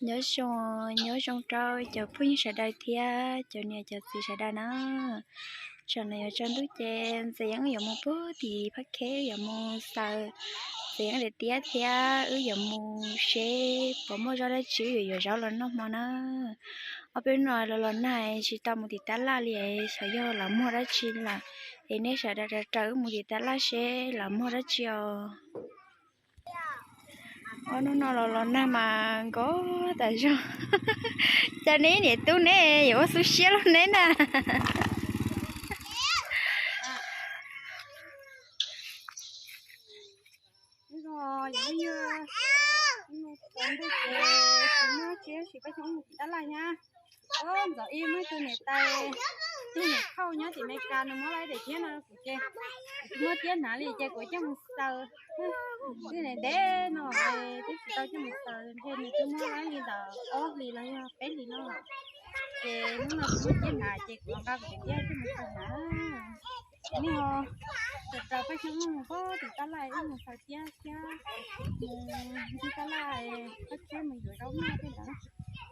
Nyob zoo, nyob zoo rau cov phooj ywg sawv daws thiab cov niam cov txiv sawv daws na. Tsam no yuav tsaus ntuj ces Ntxawm Yeeb wb yuav mus puag tim Phab Khej, wb yuav mus xaws Ntxawm Yeeb daim tiab thiab wb yuav mus seb puas muaj zaub dab tsi wb yuav yuav zaub los noj hmo na. Ob peb hnub no los los nag tsis tau mus tim tab laj li, xyov yog los muaj dab tsi lawm, es nej sawv daws raws wb mus tim tab laj seb los muaj dab tsi os. Ob hnub no los los nag mas nkauj tas zog. Cas neb niam tub neb yuav ua xu siab los neb na. Ntxawm ib muab ib tug niam tais, tus niam khauj nyob tim Amelikas nws muab lawm daim tiab no kuv ces kuv muab tiab hnav li ces kuv coj mus xaws. Twb ntev ntev no twb tsis tau coj mus xaws, ntshe nws twb muab lawm li ntawm ob hlis los yog peb hlis no lawm. Ces hnub no kuv muab tiab hnav ces kuv nqa kuv daim tiab coj mus xaws hnav. Nej ho raws raws Paj Xyooj Looj puag tim tab laj ib mus xaws tiab thiab mus ncig tab laj, qab tshiab mus yuav zaub noj tej ntawd.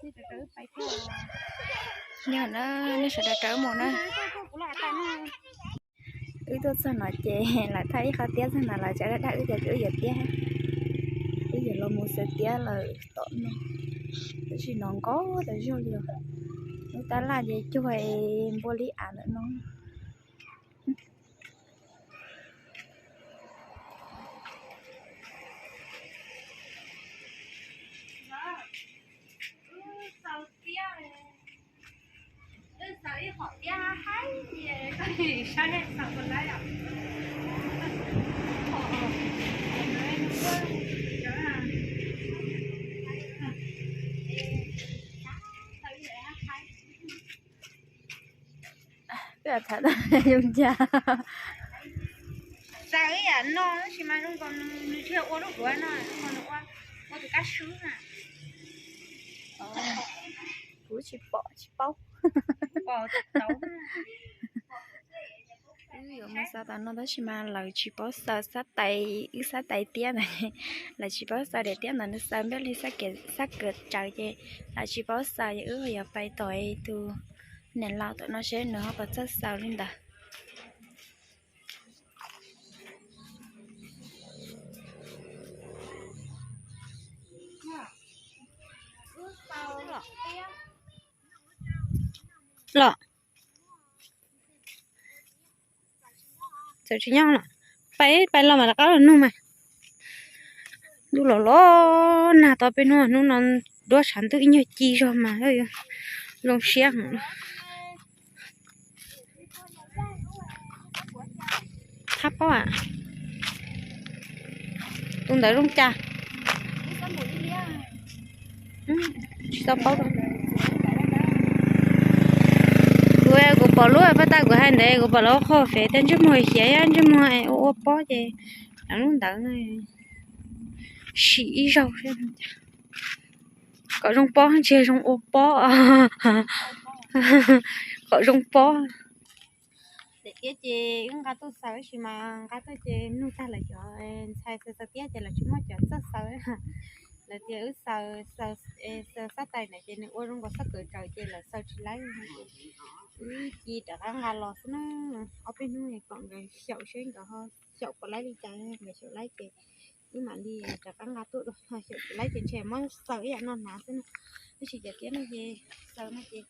Nej raws raws wb pais thiab. Yog na, nej sawv daws raws wb mus na. Wb tuaj txog no ces lawv thaj ib qho tiab txog no lawv tseem dag wb tias wb yuav tiab, wb yuav los mus xaws tiab lawm tom no. Tab sis no nkauj tas zog li os. Lub tab laj ces cuag npua li av ntawm no. Peb tham tau zoo cas? Xaws ib yam no tab sis mas zoo nkaus nws thiaj ua lub duav no, nws ua tus kab swb na. Kuv tsis pom tsis paub. Wb yuav mus xaws tam no tab sis mas lawv tsis paub xaws xab tais, wb xab tais tiab ntawd, lawv tsis paub xaws daim tiab ntawd, nws xaws npaj li xab kawm tsaws ces lawv tsis paub xaws ces wb yuav pais tom tus niam laus tom no seb nws ho puas txawj xaws li ntawd. Los txawm tsis nyob los pais pais los mas rov qab los nug mas. Ntuj los los nag tau peb hnub, hnub no duab tshav ntuj ib nyuag ci zog mas zoo siab heev. Thab paub am, tus ntawd zoo cas? Tsis tau paub. Kuv, kuv pom lub paj tag kuv hais ntev, kuv pom lawv ua qhov fem tej ntsej muag hiav, ntsej muag ua ua pob ces lub ntawd sim ib zaug. Kom zoo pob ntsia zoo ua pob. Kom zoo pob. Daim tiab ces wb nqa tuaj xaws tab sis mas nqa tuaj ces nug tag lawv cov ntxhais xaws xaws tiab ces lawv tsis muaj cov txawj xaws. Lawv tias wb xaws, xaws xab tais ntawd ces nws ua zoo nkaus xab kawm tsaws ces lawv xaws tsis laib. Wb cia rov qab nqa los xwb na. Ob peb hnub kom nkawd xyaum seb nkawd ho xyaum puas laib li cas, nkawd xyaum laib ces wb mam li rov qab nqa tuaj dua, xyaum tsis laib ces ntshe muab xaws ib yam no hnav xwb na. Tab sis cov tiab no ces xaws no ces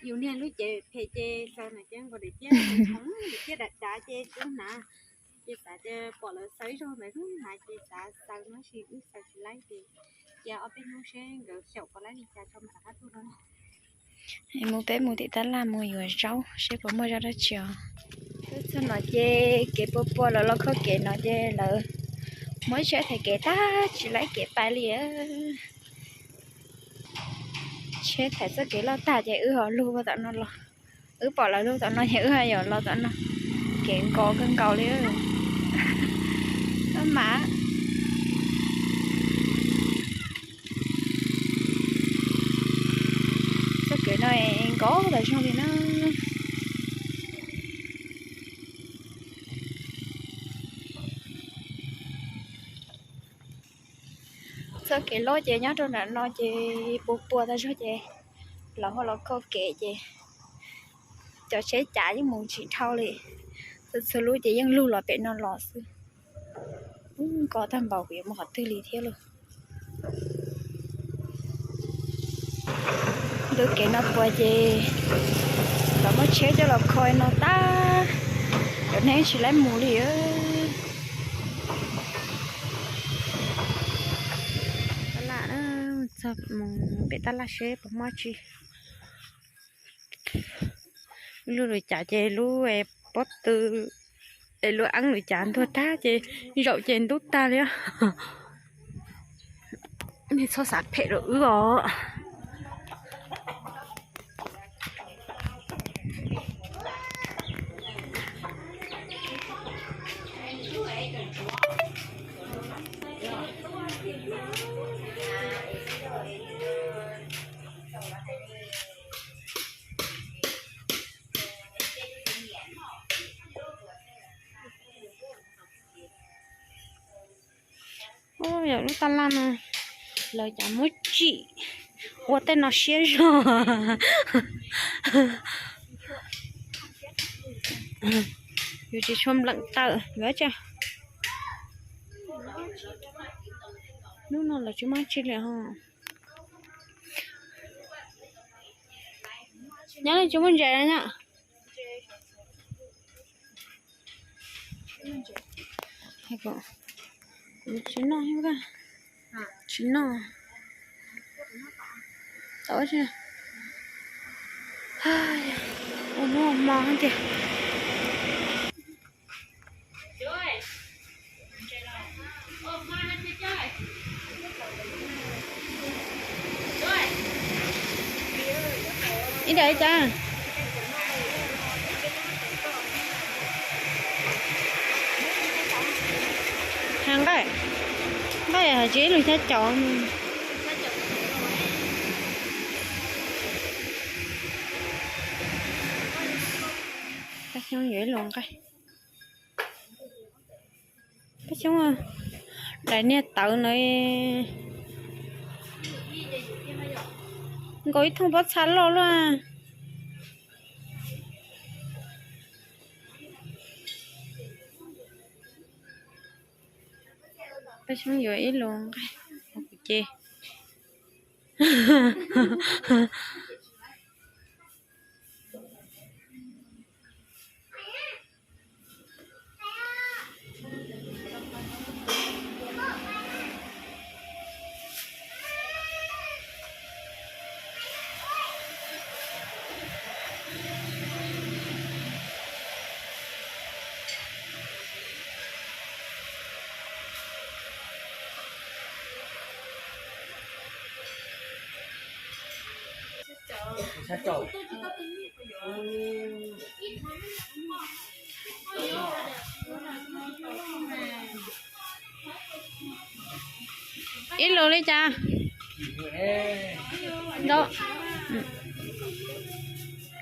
yus niag lub cev phem ces xaws no ces nkaus daim tiab, daim tiab dav dav ces tsis hnav. Ces xav tias pom lawv xaws ib zaug ntawd hnav ces xav xaws no tab sis wb xaws tsis laib ces cia ob peb hnub seb nkawd xyaum puas laib li cas tso mam rov qab tuaj dua. Mus peb mus tim tab laj mus yuav zaub seb puas muaj zaub dab tsi os. Wb txog no ces kev puas puas lawv los khoj kev no ces lawv muab tsheb thaiv kev tag tsis laib kev pais li. Tsheb thaiv txoj kev loj tag ces wb ho lug tom no los. Wb pom lawv lug tom no ces wb ho yuav los tom no. Kev nkaus kawg nkaus li. Maj mam. Txoj kev no nkaus tas zog li na. Txoj Kev loj ces nyob rau nram no ces puas puas tag zog ces lawv ho los kho kev ces cov tsheb cav yeej mus tsis dhau li. Txhua txhua lub ces yeej lug los pem no los xwb. Ub, nkos tag npaum kuv yuav mus qhov twg li thiab lauj. Ntu kev no puas ces lawv muab tsheb coj los kho no tag, cov neeg tsis laib mus li. Tab laj, txog mus pem tab laj seb puas muaj tsi. Lub lwm cas ces lub pob tw es lub eeb lwm cas ntuag tag ces zaum ces ntub tag li. Nej txhob xav phem rau wb os. Yog lub tab laj no lawv cas muab tsim ua tej no siab zog. Yus tsis tshua npleem tawm yuav tsa. Hnub no lawv tsis muaj tsi li ho. Nyob li tsis muaj ntses na. Kuv tsis noj, tsis noj. Tau, ua hnub hmo tiag. Ib daim cas? Has nqaij, nqaij hais tsis ib lus xyab caum. Paj Xyoob yuav ib lus nqaij. Paj Xyoob, daim niag tawv no nkaus ib thooj pob txha loj luaj. Paj Xyoob yuav ib lus nqaij, kuv ces. Ib lus li cas? Ntau.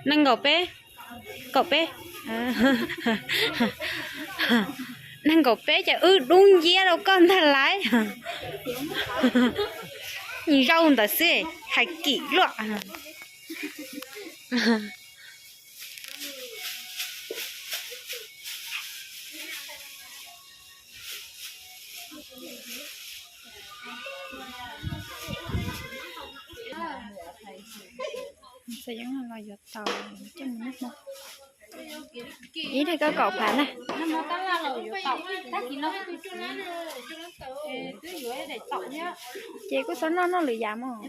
Nees nkaum peb. Kaum peb. Nees nkaum peb ces wb dub nciab rau koj ntag lauj. Zaub ntawd xwb hais kim luaj. Ib daim kaum phav na. Ces kuj txhob noj noj lwm yam mog.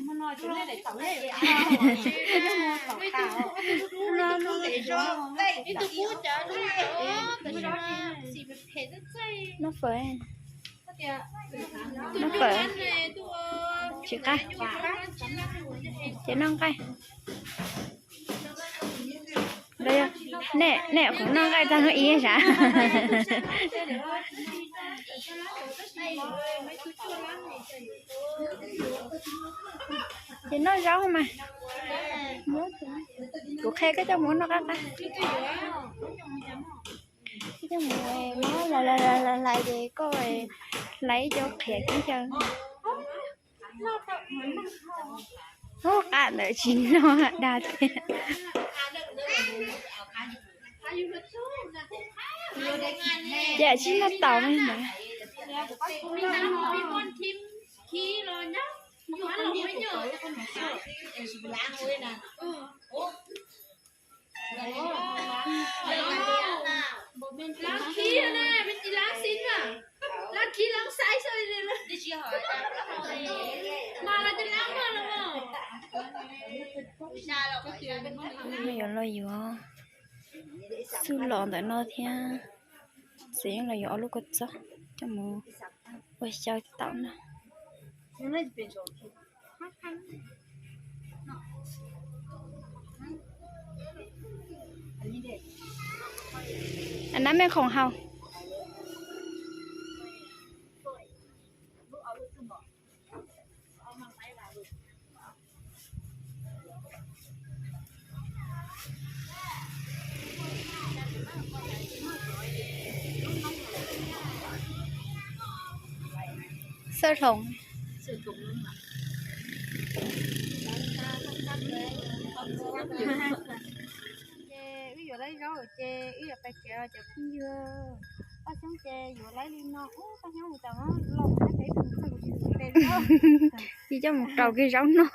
Noj fawm, noj fawm, tsis qab, ces noj nqaij. Nej, nej qhov noj nqaij tag hnub ib sav. Ces noj zaub mas. Kuv qhia koj coj mus noj qab qab. Koj coj mus muab hlais hlais ces koj hlais ib co qhiav kib caw. Ub, qab ntawd tsis noj dag tiag. Ces tsis noj tau li ntawd. Yuav los yuav xub los ntawm no thiab. Txawm yeej los yuav ob lub kua txob coj mus ua xyaw tau na. Nab mej khoom haus. Xawj hloov. Ces wb yuav laib zaub ces wb yuav pais tsev os cov phooj ywg. Paj Xyoob ces yuav laib li no, ub, Paj Xyoob mus tau los teb tsis txog kuv tsis tes li. Wb coj mus rau kiag zaub noj.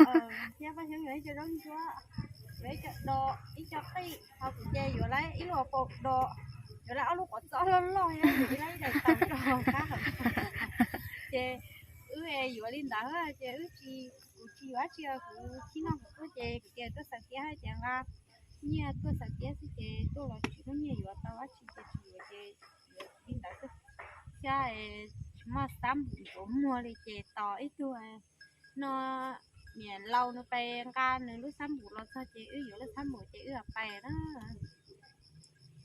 Thiab Paj Xyoob yuav ib co zaub ntsuab, yuav ib co do, ib co qij, ho kuv ces yuav laib ib lub paum do, yuav laib ob lub qov txob loj loj, yuav laib ib daim tau rau qab hawm. Ces wb yuav li ntawd ces wb tsis, kuv tsis yuav dab tsi, kuv tsis noj kuv tuaj ces kuv tias tuaj xaws tiab ces nqa nyiaj tuaj xaws tiab xwb ces tuaj los tsis muaj nyiaj yuav tau dab tsi ces tsis yuav ces yuav li ntawd xwb. Thiab tsis muaj xab npum ntxuav muag li ces tos ib tug no niam laus nws pais nqa nws lub xab npum los txog ces wb yuav lub xab npum ces wb ho pais na.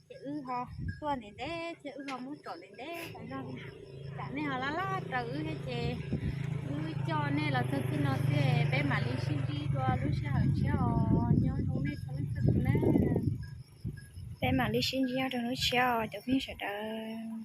Ces wb ho tuaj ntev ntev thiab wb ho muab tsom ntev ntev tas zog li. Tsam nej ho laj laj raws wb thiab ces wb coj nej los txog txij no xwb, peb mam li sib ntsib dua lub sij hawm tshiab os, nyob zoo nej txhua leej txhua tus na. Peb mam li sib ntsib nyob rau lub tshiab os cov phooj ywg sawv daws.